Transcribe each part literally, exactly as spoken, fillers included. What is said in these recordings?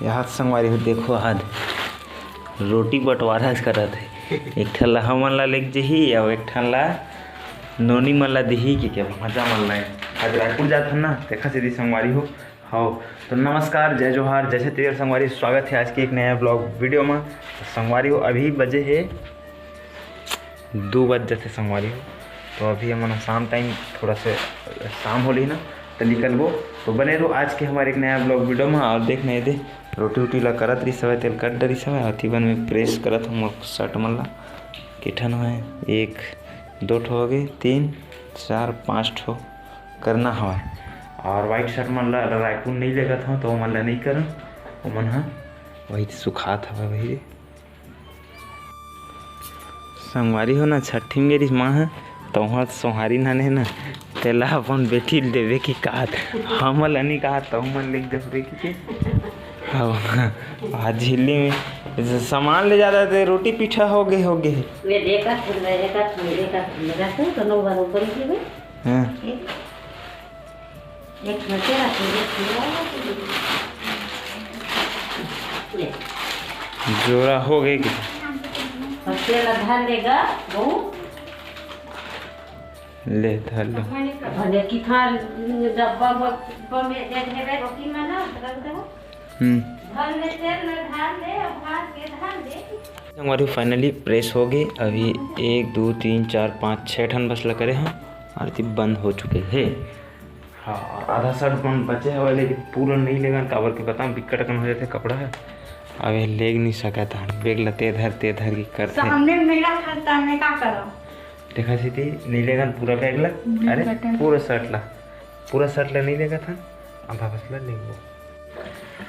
यहाँ संगवारी हो, देखो, आज रोटी बंटवारा करत हे। एक ठन ला हमन ला लेके जही, अउ एक ठन ला नोनी मन ला दिही, कि के मजा मन ला। आज रायपुर जात हन ना, तेखा सेती संगवारी हो। हव, तो नमस्कार, जय जोहार, जय छत्तीसगढ़ संगवारी, स्वागत है आज के एक नया ब्लॉग वीडियो में। तो संगवारी हो, अभी बजे है दो बज जाते संगवारी हो। तो अभी हमन शाम टाइम थोड़ा से शाम होली ना, तो निकलबो। तो बने रहो आज के हमारे एक नया ब्लॉग वीडियो में। और देख नहीं दे, रोटी उटी ला करत रही सवय, तेल कट डरी सवय, अथी बन में प्रेस करत हम शर्ट मन ला। किठन है, एक दो ठो हो गए, तीन चार पाँच ठो करना हवय। और वाइट शर्ट मन ला रायपुर नहीं लेगत हव, तो ओमन ला नहीं करन, ओमन ह वही सुखात हवय वही। संगवारी हो ना, छठी में गेरिस माँ ह, तो वहाँ सोहारी नाने ना, तेला अपन बेटी ल देवे की कहत, हमन ला नहीं कहत, तो हमन लिख देवे की के। हाँ, आज झिल्ली में सामान ले जाता थे, रोटी पीठा हो गए, हो गए। वे देखत हन, वे देखत हन, देखत हन, देखत हन, तो नौ बार ऊपर ही वे। हाँ। एक घंटे रख दे, ले। जोरा हो गए कि? अब तेल धर लेगा, बहू। ले, धर लो। भले कि खान डब्बा में, डब्बा में दे देबे, रोटी में ना, रख दे। हम्म। धर ले, तेल में धर ले, अब हाथ के धर ले। संगवारी, finally प्रेस हो गए। अभी एक, दो, तीन, चार, पाँच, छः ठन बस ला करे हैं, आरती बंद हो चुके हैं। हाँ, आधा शर्ट मन बचे हवय, लेकिन पूरा नहीं लेगन, काबर के पता बिक्कट अकन हो जाथे कपड़ा ह। अब ये लेग नहीं सकत हन, बेग ल ते धर, ते धर के करथे। सामने में मेरा खर्चा, मैं का करब? देखा सीधी, नहीं लेगन पूरा बैग ला। नहीं अरे, बटन। पूरा शर्ट ला, पूरा शर्ट ला नहीं लेगत हन, आधा बस ला लेगो।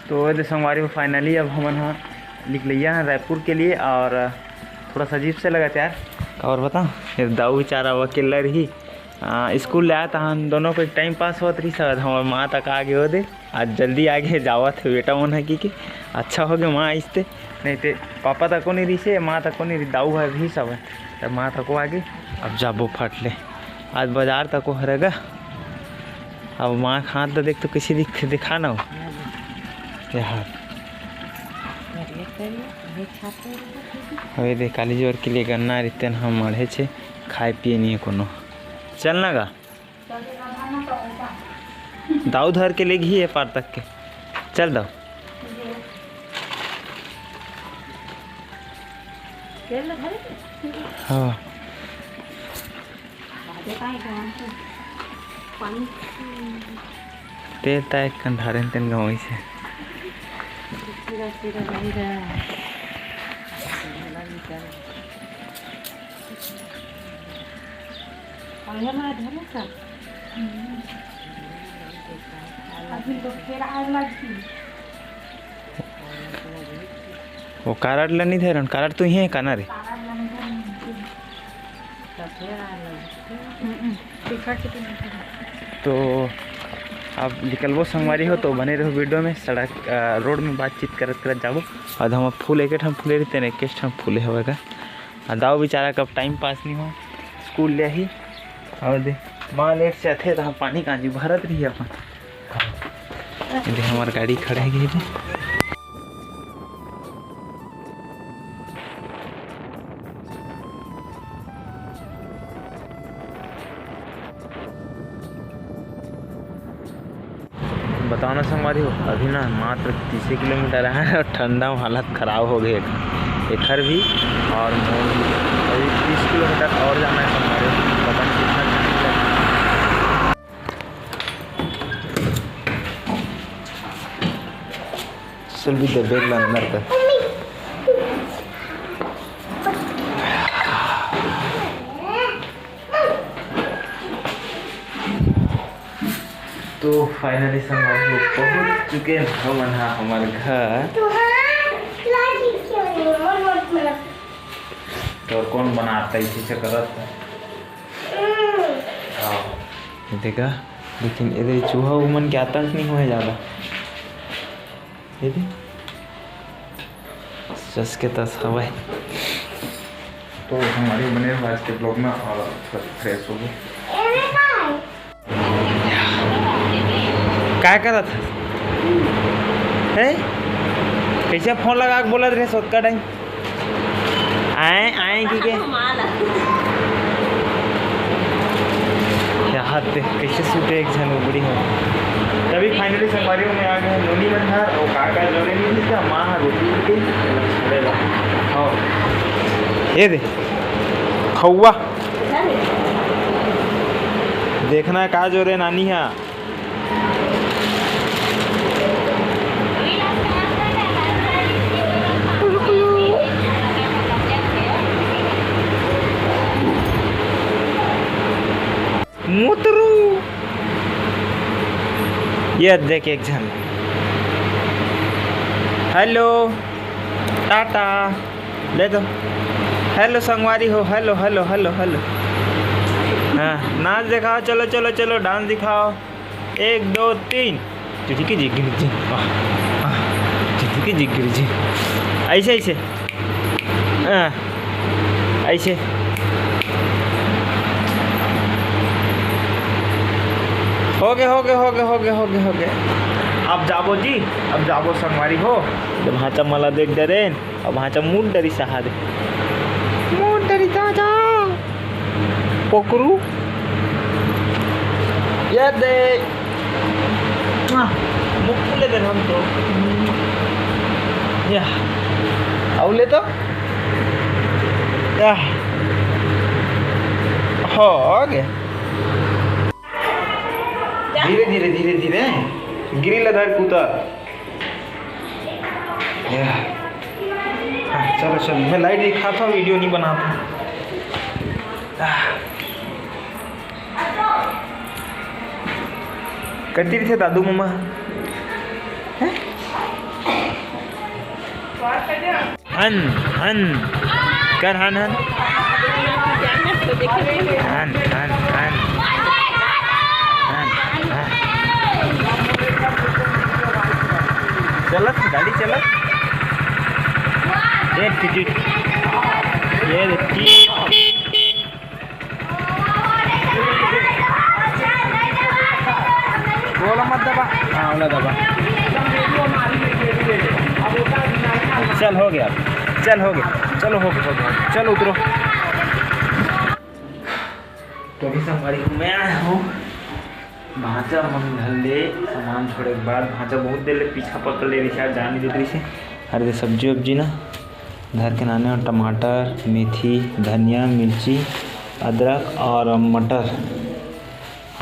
तो ये संगवारी हो, finally अब हमन ह निकलैया हैं रायपुर के लिए। और थोड़ा सा अजीब से लगत यार, और बताओ, ये दाऊ बेचारा अब अकेला रही। आ, स्कूल ले आया था, हम दोनों को एक टाइम पास होत रही सब। हमार माँ तक आ गए हो दे, आज जल्दी आ गए, जावत है बेटा मन है कि, कि अच्छा हो गया माँ आइस ते, नहीं ते पापा तको नहीं रही से, माँ तको नहीं रही, दाऊ है भी सब है, तब माँ तको आ गए। अब जाबो फट ले, आज बाजार तको हरेगा। अब माँ के हाथ तो देख, तो कैसे दिखते, दिखा ना हो यार। अभी देख, काली जोर के लिए गन्ना रितेन हम मढ़े छे, खाए पिए नहीं है कोनो। चल ना गा। दाऊ धर के लेगही ये पार तक के। चल दाऊ। हाँ। तेल ताय कंधारे तेन गवई से। अभी तो फेर आग लगती। वो कारड ल नहीं धरन, कारड तो ही है काना रे। तो अब निकलबो संगवारी हो, तो बने रहो वीडियो में। सड़क, अ, रोड में बातचीत करत करत जाबो। और हम फूल एक ठन फूले रहिते, एक ठन फूले हवे गा। आ दाऊ बेचारा कब टाइम पास नहीं हो, स्कूल ले ही। और दे, माँ लेट से आथे, तो हम पानी कांजी भरत रही अपन। ये दे, हमार गाड़ी खड़े गई दे। बताओ ना संगवारी हो, अभी ना मात्र तीसे किलोमीटर है और ठंडा में हालत खराब हो गई है एखर भी। और मोर भी अभी तीस किलोमीटर और जाना है संगवारी हो, पता नहीं कितना time लगेगा। चल भी दे, बैग ला अंदर कर। तो finally संगवारी हो पहुंच चुके हैं हमन हा हमर घर। तो कौन बनाता है इसी से करत? हाँ। ये देखा, लेकिन इधर चूहा उमन के आतंक नहीं हुए ज़्यादा। ये दे, सस के तस हवय। तो हमारे बने रहो आज के ब्लॉग में और फ्रेश हो गए। काय करत हस? हैं? कइसे फोन लगा के बोलत रहे सोतका टाइम? आए, आए कि के? क्या हाथ दे, कइसे सुते एक झन उबड़ी हो। तभी finally संगवारी हो मैं आ गए नोनी मन घर। और का का जोरे नहीं दिखा, माँ हा रोटी के। हाँ, ये दे खौवा। देखना है का जोरे नानी हा। मुतरू। ये देख एक झन। हेलो, टाटा, ले दो। हेलो संगवारी हो, हेलो, हेलो, हेलो, हेलो। हाँ, नाच दिखाओ, चलो, चलो, चलो, डांस दिखाओ। एक, दो, तीन। टिटिकी जिगिर जी, वाह, वाह। टिटिकी जिगिर जी। ऐसे, ऐसे। हाँ, ऐसे। हो गे, हो गे, हो गे, हो गे, हो गे, हो गे। अब जाबो जी, अब जाबो संगवारी हो। जब भांचा मला देख डरेन, अब भांचा मुड़ डरी सहारे। मुड़ डरी जा, जा। पोकरू। ये दे। आह, मुख फूले दे हम तो। या। आऊ ले तो। या। हो गया। धीरे, धीरे, धीरे, धीरे। गिरी ला धर के उतर। या। हाँ, चलो, चलो, मैं लाइट दिखाता हूँ, वीडियो नहीं बनाता। आह। कति रथे दादू ममा? हैं? हन, हन। कर हन, हन। हन, हन, हन। हन, हन। चलत, गाड़ी चलत। ये टिकट। ये टिकट। ओला मत दबा। हाँ, ओला दबा। चल, हो गया। चल, हो गया। चलो, हो गया, हो गया। चलो, उतरो। तो अभी संगवारी हो, मैं आया हूँ। भांचा मन घर ले सामान छोड़े के बाद भांचा बहुत देर ले पीछा पकड़ ले रहिसे, जान नहीं देत रहिसे। अरे, सब्जी वब्जी ना धर के नाने हो, टमाटर, मेथी, धनिया, मिर्ची, अदरक और मटर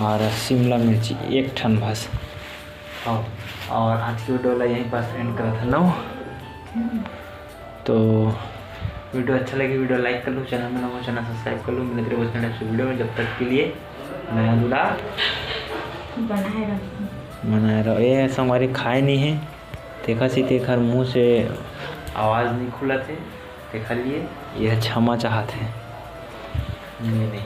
और शिमला मिर्ची एक ठन बस। हाँ, और आज की वीडियो ला यहीं पास एंड करत हन। तो वीडियो अच्छा लगे, वीडियो लाइक कर लो, चैनल में नवा हो, चैनल सब्सक्राइब कर लो। मिलत रहे नेक्स्ट वीडियो में, जब तक के लिए नया दुला बनाए रखो। बनाए रहो। ये संगवारी खाए नहीं है, तेखर से तेखर मुंह से आवाज़ नहीं खुलत है, तेखर लिए यह क्षमा चाहत है। नहीं, नहीं।